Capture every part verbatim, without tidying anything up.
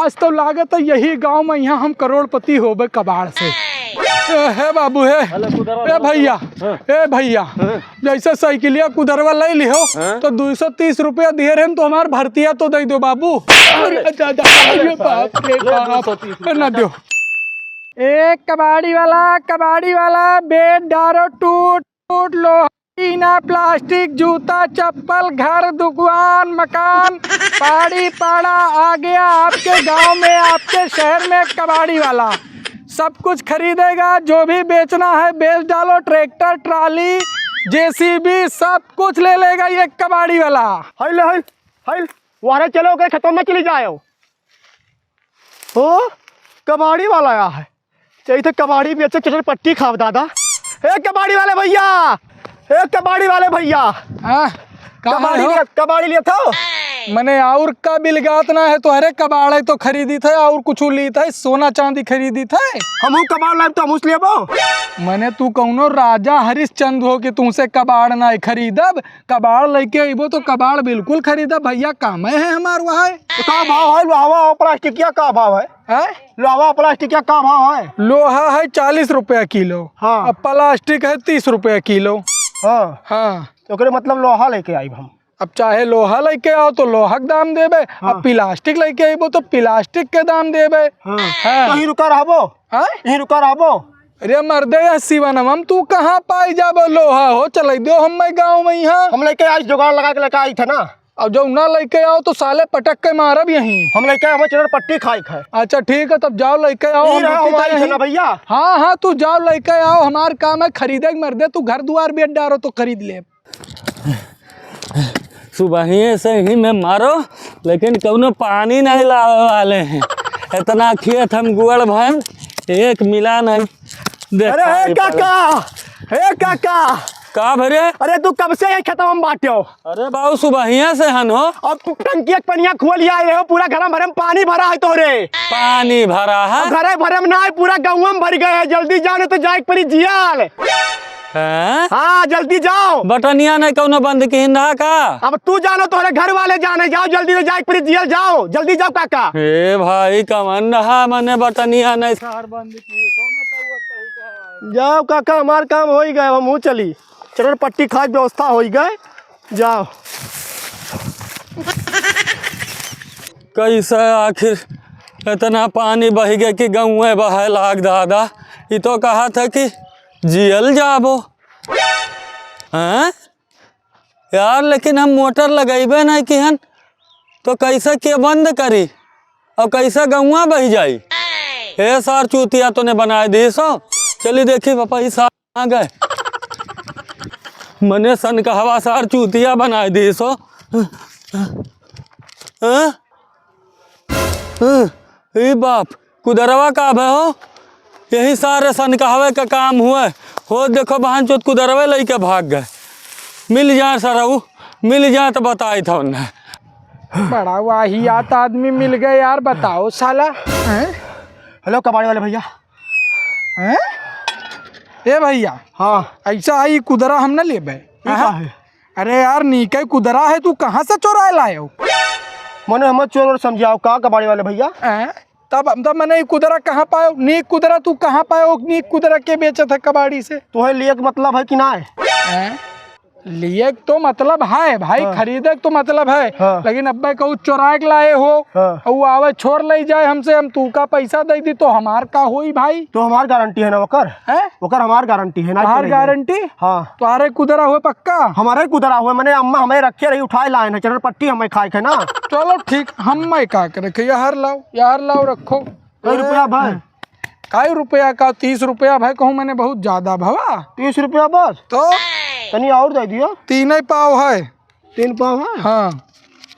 आज तो लागत है यही गाँव में यहाँ हम करोड़पति होबे कबाड़ से। ए, हे बाबू, हे। अरे, कुदरवा ए भैया, हाँ। ए भैया, हाँ। जैसे साइकिलिया कुदरवा ले लिहो, हाँ। तो दुई सौ तीस रुपया दिहे रहे, तो हमार भरतिया तो दे दो बाबू। अरे, अरे, अरे, बाप रे ले बाप। दुई सौ तीस रुपया। ना दो। ए कबाड़ी वाला, कबाड़ी वाला, बेड डारो टूट, टूट, लोहा, टीना, प्लास्टिक, जूता, चप्पल, घर, दुकान, मकान, पाड़ी, पाड़ा आ गया आपके गांव में, आपके शहर में कबाड़ी वाला। सब कुछ खरीदेगा, जो भी बेचना है बेच डालो, ट्रैक्टर, ट्राली, जेसीबी, सब कुछ ले लेगा ये कबाड़ी वाला। हाय ले, हाय, हाय, वारे चलो, ओकरे खेतों में चली जाओ। ओ, कबाड़ी वाला आया है। चाहिए तो कबाड़ी बेचे, चटर पट्टी खाओ दादा। ए कबाड़ी वाले भैया, ए कबाड़ी वाले भैया। हाँ, कहाँ कबाड़ी हो? लिया, कबाड़ी लिया था? मने और का बिलगात ना है, तोहरे कबाड़े तो खरीदी थे और कुछ ली थे, सोना चांदी खरीदी थे। हमहू कबाड़ लाइब तो हमहू से लेबो। मने तू कौनो राजा हरिश्चंद्र हो कि तुमसे कबाड़ ना खरीदब? कबाड़ लेके अइबो तो कबाड़ बिल्कुल खरीदब भैया, कामे है हमार वह। तो का भाव है लोहावा और प्लास्टिकिया, का भाव है? हैं? लोहावा प्लास्टिकिया का भाव है? लोहा है चालीस रुपया किलो। हाँ। अब प्लास्टिक है तीस रुपया किलो। हाँ। हाँ। तो ओकरे मतलब लोहा लेके आइब हम। अब चाहे लोहा लेके आओ तो लोहा के दाम देबे, हाँ। अब प्लास्टिक लेके अइबो तो प्लास्टिक के दाम देबे। हाँ। हाँ। तो ही रुका रहबो? हाँ? ही रुका रहबो? अरे मर्दे, यह सिवनवा में तू कहाँ पाई जाबो लोहा हो? चलै दो हम्मे गाँव में यहाँ। हम लेके आई, जुगाड़ लगा के लेके आई थे ना। अब जो ना लेके आओ तो साले पटक के मारब यहीं। हम लेके आए, हमें चटर पट्टी खाए खाए। अच्छा ठीक है, तब जाओ लेके आओ, ई हम रहा रुकी हमारी थे ना यहाँ। भैया। हाँ, हाँ, तू जाओ लेके आओ, हमार काम है खरीदे के मर्दे, तू घर दुआर बेच डारो तो खरीद ले। सुबहिये से ही में मारो, लेकिन कौनो पानी नहीं लावे वाले हैं। इतना खेत हम गुड़ भन, एक मिला नहीं। अरे, हे काका, हे काका। का भरे? अरे, तू कब से ये खेतवा में बाटे हो? अरे बाबू, सुबहिया से हन हो। अब तू टंकी एक पनिया खोल आए रहे हो, पूरा घर भरे में पानी भरा है तोरे। पानी भरा है? अब घरे भरे में ना है, पूरा गाँव में भर गए है। जल्दी जाओ, नहीं तो जाए के पड़ी जियाल। हैं? हाँ, जल्दी जाओ। बटनिया नहीं कौनो बंद किहिन रहा का? अब तू जानो, तोहरे घर वाले जाने। जाओ जल्दी से, जाए के पड़ी जियल, जाओ जल्दी, जाओ काका। ए भाई, कवन रहा मने बटनिया नहीं सार बंद की, सो में तो वो सही कहा। जाओ काका, हमार काम होई गए, हमहू चली। चरण पट्टी खाए के व्यवस्था होई गए, जाओ। कैसे आखिर इतना पानी बह गया कि गाँवे बहे लाग दादा। ई तो कहा था कि जियल जाबो। हैं? यार, लेकिन हम मोटर लगइबे नहीं किहन, तो कैसे के बंद करी और कैसे गौवा बह जाई? हे सार चूतिया तोने बनाए दी सो। चली देखी पापा, ई सार आ गए। मने सन कहवा सार चूतिया बनाए दी सो। हाँ? हाँ, ए बाप, कुदरवा का भय हो? यही सारे सन कहवे का काम हुए। हो देखो बहन चोत कुदरवे लइके भाग गए। मिल जाए सरऊ, मिल जाए तो बताई था उन्हें। बड़ा वाहियात आदमी मिल गए यार, बताओ साला। हैं? हेलो कबाड़ी वाले भैया। हैं? ए भैया। हाँ। ऐसा है, ई कुदरा हम न लेबे। ई का हाँ? है? अरे यार, नीके कुदरा है, तू कहाँ से चोराए लाए हो? मने हमें चोर और समझाओ का कबाड़ी वाले भैया? हैं? तब, तब मने ई कुदरा कहाँ पायो? नीक कुदरा तू कहाँ पायो? नीक कुदरा के बेचत है कबाड़ी से? तुम्हें लिए के मतलब है कि ना है? हैं? लिए के तो मतलब है भाई, हाँ। खरीदे के तो मतलब है, हाँ। लेकिन अब्बे कहू चोराए के लाए हो, हाँ। और वो आवे छोर ले जाए हमसे, हम तू का पैसा दे दी तो हमार का होई भाई? तो हमार गारंटी है ना ओकर? हैं? ओकर हमार गारंटी है ना, तोहार चले जाए। गारंटी? हाँ। तोहारे कुदरा हुए पक्का? हमारे कुदरा हुए, मने अम्मा हमें रखे रही, उठाए लाए ना, चरण पट्टी हमें खाए के ना। चलो ठीक, हम मैं का करे के, यार लाओ, यार लाओ, रखो। कई रुपया भाई? कई रुपया का? तीस रुपया भाई कहूँ मैंने बहुत ज्यादा भवा। तीस रुपया बस? तो? तनी और दे दियो। तीन ही पाव है। तीन पाव है? हाँ।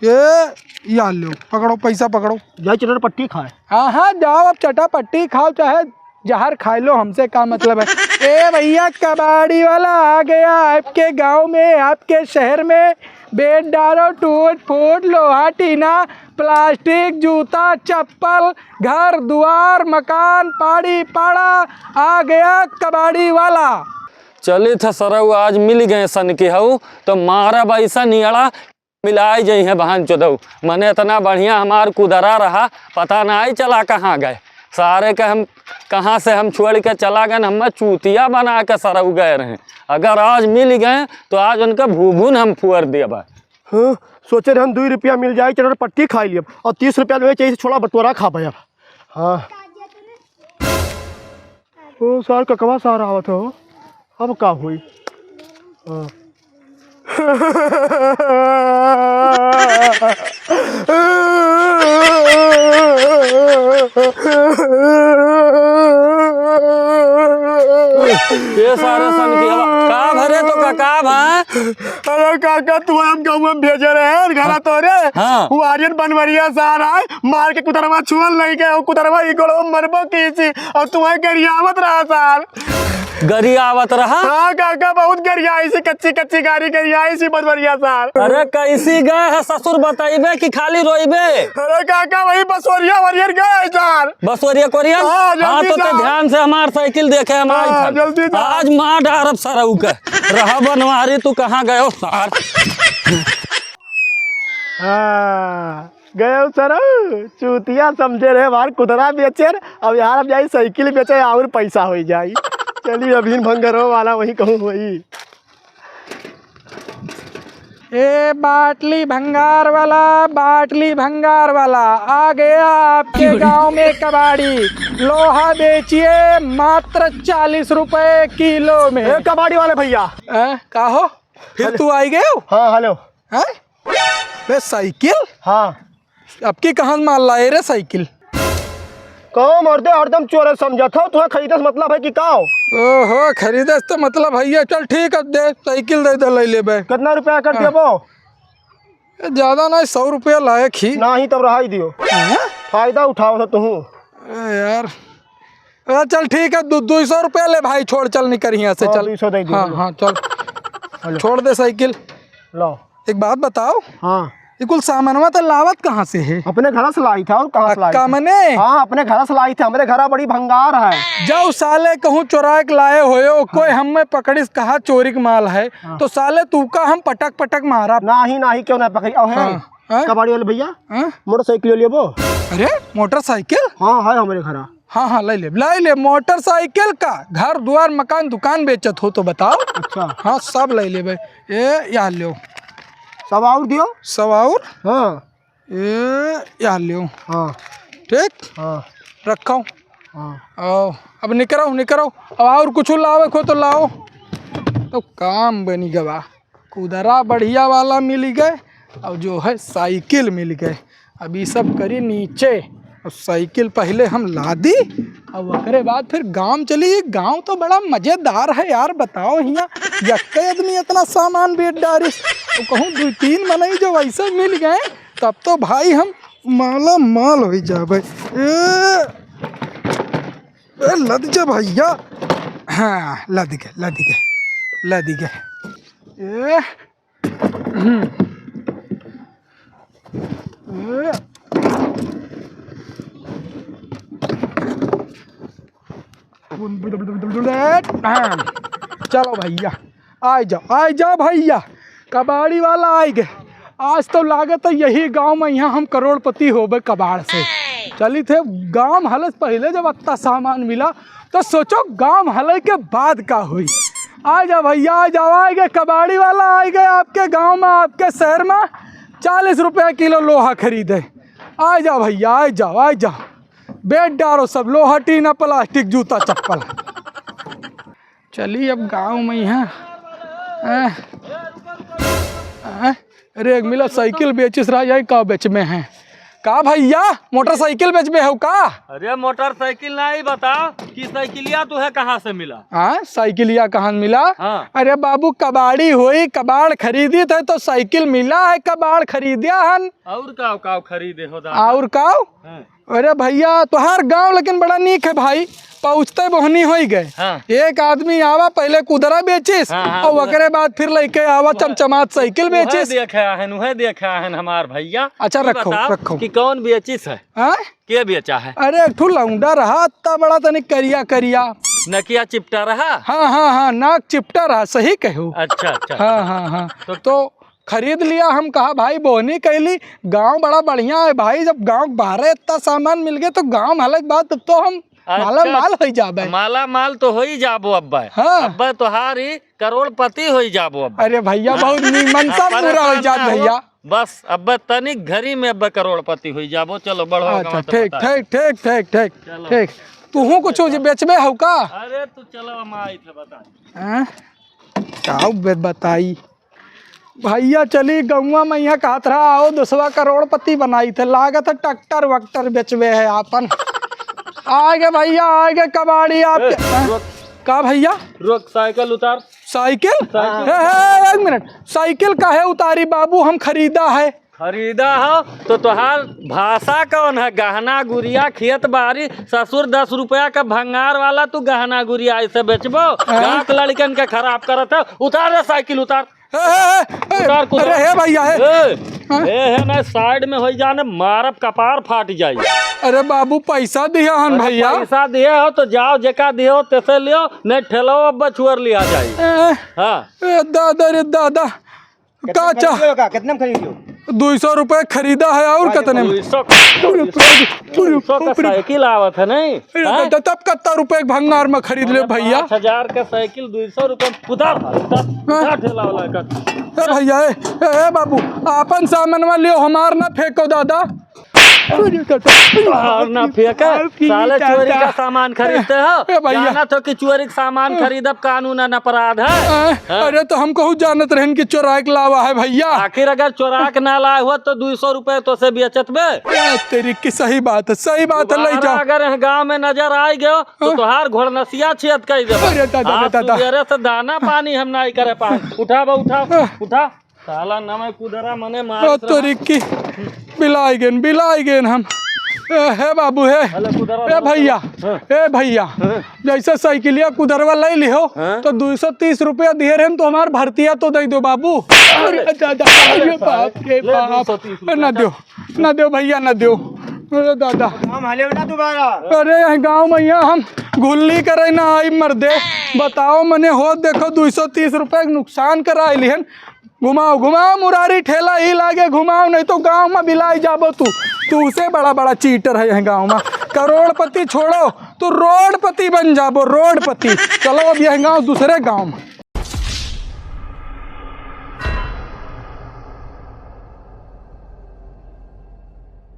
ये, या लो, पकड़ो, पैसा पकड़ो। जाई चटर पट्टी खाए। हाँ, हाँ, जाओ अब चटा पट्टी खाओ, चाहे जहर खाए लो, हमसे का मतलब है। ए भैया, कबाड़ी वाला आ गया आपके गांव में, आपके शहर में। बेड डारो, टूट फूट, लोहा टीना, प्लास्टिक, जूता, चप्पल, घर दुआर, मकान, पाड़ी पाड़ा, आ गया कबाड़ी वाला। चली था सरऊ, आज मिल गए सन के हऊ, तो मारब ऐसा नियड़ा। मिलाइ जइहें बहन चोदऊ। मने इतना बढ़िया हमार कुदरा रहा, पता नाहीं चला कहाँ गए। सारे के हम, कहाँ से हम छोड़ि के चला गएन, हमें चूतिया बनाइ के सरऊ गए रहें। अगर आज मिलि गएन, तो आज उनके भूभुन हम फुअर देबा। हाँ, सोचे रहन दुइ रुपया मिलि जाई, चटपटी खाइ लियब, अउर तीस रुपया लेवे चाहिए, छोला भटूरा खाबे अब। हाँ। ओ सार, ककवा सार आवत हो, अब का होई? हाँ। ये सारे सन की हवा। का भरे तो का, का भा? अरे काका, तू हम गाँव में भेजे रहे हैं, घरा तोरे। हाँ। वो आर्यन बनवरिया सार आए, मार के कुतरवा छुअल नहीं गए, वो कुतरवा ही गोड़ो मरबो की सी, अउर तुम्हें गरियावत रहा सार। गरियावत रहा? हाँ काका, बहुत गरियाई सी, कच्ची कच्ची गारी गरियाई सी बनवरिया सार। अरे कैसी गए है ससुर, बताइबे कि खाली रोइबे? अरे काका, वही बसोरिया वरियर गए है सार। बसोरिया कोरियन? हाँ, जल्दी हाँ, तो से ते आओ। ध्यान से हमार साइकिल देखे, हम हाँ, आई था। जल्दी से आओ। आज मार डारब सरऊ के। रहा बनवारी, तू कहाँ गयो सार? हाँ, गयो सरऊ, चूतिया समझे रहे हमार कुदरा बेचेर, अब यार अब जाई साइकिल बेचे और पैसा होइ जाई। चली अभी भंगरो वाला वही कहूँ होई। ए बाटली भंगार वाला, बाटली भंगार वाला, आ गया आपके गांव में कबाड़ी। लोहा बेचिए मात्र चालीस रुपए किलो में। ए कबाड़ी वाले भैया। ए, का हो? फिर हेलो। तू आई गयो? हाँ, हेलो। हैं? बे साइकिल? हाँ। अब की कहाँ माल लाए रे साइकिल? का मर्दे हरदम चोरे समझत हो, तुहे खरीदे से मतलब है कि का हो? ओहो, खरीदे से तो मतलब है ये। चल ठीक है, दे, साइकिल दे दे, ले लेबे। कितना रुपया कर हाँ। देबो? ए, ज्यादा नहीं, सौ रुपया लायक ही। नहीं, तब रहाई दियो। हाँ? फायदा उठाओ तो तुहू। ए यार, ए, चल ठीक है, दो, दो सौ रुपया ले भाई, छोड़, चल निकर यहाँ से, हाँ, चल। दो सौ दे दियो, हाँ, लो। हाँ, चल। हेलो। छोड़ दे साइकिल। लो। एक बात बताओ। हाँ। ये कुल सामानवा तो लावत कहाँ से है? अपने घर से लाई था, और कहाँ से लाई पक्का था? मने? हाँ, अपने घर से लाई थे, हमरे घरा बड़ी भंगार है। जाओ साले, कहूँ चोराए के लाए होयो, कोई हाँ। हमें पकड़िस, कहा चोरी के माल है, हाँ। तो साले तू का हम पटक पटक मारा। नाही, नाही, क्यों ना पकड़ी? अहे, हाँ, हाँ? कबाड़ी वाले भैया, हाँ? मोटरसाइकिल लेबो? अरे, मोटरसाइकिल? हाँ, है हमरे घरा। हाँ, हाँ, ले ले, ले ले, मोटरसाइकिल का, घर दुआर, मकान, दुकान बेचत हो तो बताओ। अच्छा। हाँ, सब ले लेबे। ए, या ल्यो। सब और दियो? सब और? हाँ। ए, या ल्यो। हाँ। ठीक? हाँ। रखो। हाँ। आओ, अब निकरो, निकरो। अब और कुछ लावे को तो लाओ। तो काम बनी गवा। कुदरा बढ़िया वाला मिल गए, और जो है साइकिल मिल गए। अब ई सब करी नीचे, और साइकिल पहले हम लादी, और ओकरे बाद फिर गाँव चली। गाँव तो बड़ा मजेदार है यार, बताओ हियाँ यक्के आदमी इतना सामान बेच डारिस, तो कहूँ दो तीन मनई जो वैसे मिल गए, तब तो भाई हम माला माल होइ जाबे। ए, ए, लद जा भैया। हाँ, लद गए, लद गए, लद गए। ए, हम्म। ए। चलो भैया, आइ जाओ, आइ जाओ भैया, कबाड़ी वाला आइ गए। आज तो लागत है यही गाँव में यहाँ हम करोड़पति होबे कबाड़ से। चली थे गाँव में हलस पहले जब अत्ता सामान मिला तो सोचो गाँव में हले के बाद का हुई। आइ जाओ भैया, आइ जाओ, आइ गए कबाड़ी वाला, आइ गए आपके गाँव में, आपके शहर में चालीस रुपया किलो लोहा खरीदे। आइ जाओ भैया, आइ जाओ, आइ जाओ। बेच डारो सब, लोहा, टीना, प्लास्टिक, जूता, चप्पल। चली अब गाँव में यहाँ। हैं? हैं? अरे, एक मिला साइकिल बेचिस रहा, यही का बेच में है? का भैया, मोटरसाइकिल बेच में हो का? अरे, मोटरसाइकिल नहीं, बताओ कि साइकिलिया तुहे कहाँ से मिला? हाँ, साइकिलिया कहाँ मिला? हाँ। अरे बाबू, कबाड़ी होई, कबाड़ खरीदी थे तो साइकिल मिला है, कबाड़ खरीदिया हन। और का, का खरीदे हो दादा? और का? हाँ। अरे भैया, तोहार गाँव लेकिन बड़ा नीक है भाई, पहुँचते बोहनी होई गए। हाँ। एक आदमी आवा, पहले कुदरा बेचिस, हाँ, हाँ, और उहे। ओकरे बाद फिर लेके आवा चमचमात साइकिल उहे बेचिस। देखे आहन, उहे देखे आहन हमार भैया। अच्छा, ई रखो, बताओ रखो। कि कौन बेचिस है? हाँ? के बेचा है? अरे, एक ठो लौंडा रहा, इतना बड़ा तनी करिया करिया। नकिया चिपटा रहा? हाँ, हाँ, हाँ, नाक चिपटा रहा, सही कहो। अच्छा, अच्छा, हाँ, अच्छा। हाँ, हाँ। तो तो खरीद लिया। हम कहा, भाई, बोहनी कैली, गाँव बड़ा बढ़िया है भाई, जब गाँव के बाहरे इतना सामान मिल गया तो गाँव में अलग बात, तब तो हम अच्छा, माला माल हो जाबे। माला माल तो हो ही जाबो अब्बा। हाँ। अब्बा तोहारी करोड़पति हो ही जाबो अब्बा। अरे भैया, हाँ। बहुत नीमन सा हाँ, पूरा हो परेशान जात ना हो। भैया। बस अब्बा तनिक घरी में अब्बा करोड़पति हो ही जाबो। चलो बढ़ो, अच्छा, आगे मत ठीक, बताओ। ठीक, ठीक, ठीक, ठीक, चलो। ठीक। तूहू कुछ बेचबे हौ का? अरे तू चलो, हम आई थे बता। हाँ? का बे-, बताई भैया, चली गौवा में यहाँ कहत रहा, आओ दोसवा करोड़पति बनाई थे, लागत है ट्रैक्टर वैक्टर बेचबे है आपन। आगे भैया, आगे कबाड़ी आपके। ए, हाँ? रुक। का भैया? रुक, साइकिल उतार। साइकिल? साइकिल। हे, हे, एक मिनट, साइकिल काहे उतारी बाबू, हम खरीदा है। खरीदा हो तो तोहार भाषा कौन है? गहना गुरिया, खेत बारी, ससुर दस रुपया का भंगार वाला, तू गहना गुरिया ऐसे बेचबो? हाँ? गाँव के लड़कन के खराब करत है। उतार रे साइकिल, उतार। ए, ए, ए, ए, उतार कुदार। अरे हे भैया, हे। ए, हाँ? ए, हे ना, साइड में होई जाने, मारब कपार फाट जाई। अरे बाबू, पैसा दिया हन अरे भैया। पैसा दिए हो तो जाओ, जेका दिए हो तेसे लियो, नहीं ठेलो अब बछुअर लिया जाई। ए, हाँ। ए, दादा रे दादा, कितना का में चाह-, खरीदे हो का? कितना में खरीदे हो? दुई सौ रुपये खरीदा है और अरे, कितने में? दुई सौ, दुई सौ का साइकिल आवत है, नहीं? अरे, हाँ? तो तब कितना रुपये के भंगार में खरीद ले अरे, भैया? पाँच हजार का साइकिल दुई सौ रुपये में उतार, उतार, हाँ? उतार ठेला वाला का। ए भैया, ए, ए, ए बाबू, आपन सामान में लियो, हमार ना फेंको दादा। अरे दादा। और ना फेंके, आपकी साले दादा। चोरी का सामान खरीदते हो। ए भैया। जानत हो कि चोरी का सामान खरीदब कानूनन अपराध है। हाँ? हाँ? अरे तो हम कहूँ जानत रहन कि चोराए के लावा है भैया। आखिर अगर चोरा के ना लाए हो तो दुई सौ रुपये तो से बेचत बे। ए, तेरी की सही बात है, सही बात है, ले दोबारा जाओ। अगर यहाँ गाँव में नजर आइ गयो तो हाँ? तोहार घोड़नसिया छेद कर देबो। अरे दादा रे आज दादा। सुबेरे से दाना पानी हम नहीं करे पाए। उठा बा, उठा, हाँ। उठा। साला नमय कुदरा मने मार ओ तोरी की, बिलाइ गेन, बिलाइ गेन हम। ए, हे बाबू, हे। अले कुदरा ए भैया, हाँ। ए भैया, हाँ। जैसे साइकिलिया कुदरवा ले लिहो, हाँ। तो दुई सौ तीस रुपया दिहे रहन, तो हमार भरतिया तो दे दो बाबू। अरे दादा, अरे बाप रे ले बाप। दुई सौ तीस रुपया ना का। दो, ना दो भैया, ना दो। अरे दादा। हम हले ना दोबारा। अरे, यहाँ गाँव में यहाँ हम घुल्ली करे ना आई मर्दे। बताओ मने हो, देखो, दुई सौ तीस रुपया के नुकसान कराए लिहन। घुमाओ, घुमाओ मुरारी ठेला ही लागे, घुमाओ, नहीं तो गाँव में बिलाइ जाबो तू। तू से बड़ा बड़ा चीटर है यहाँ गाँव में। करोड़पति छोड़ो, तू रोडपति बन जाबो, रोडपति। चलो अब यह गाँव दूसरे गाँव में।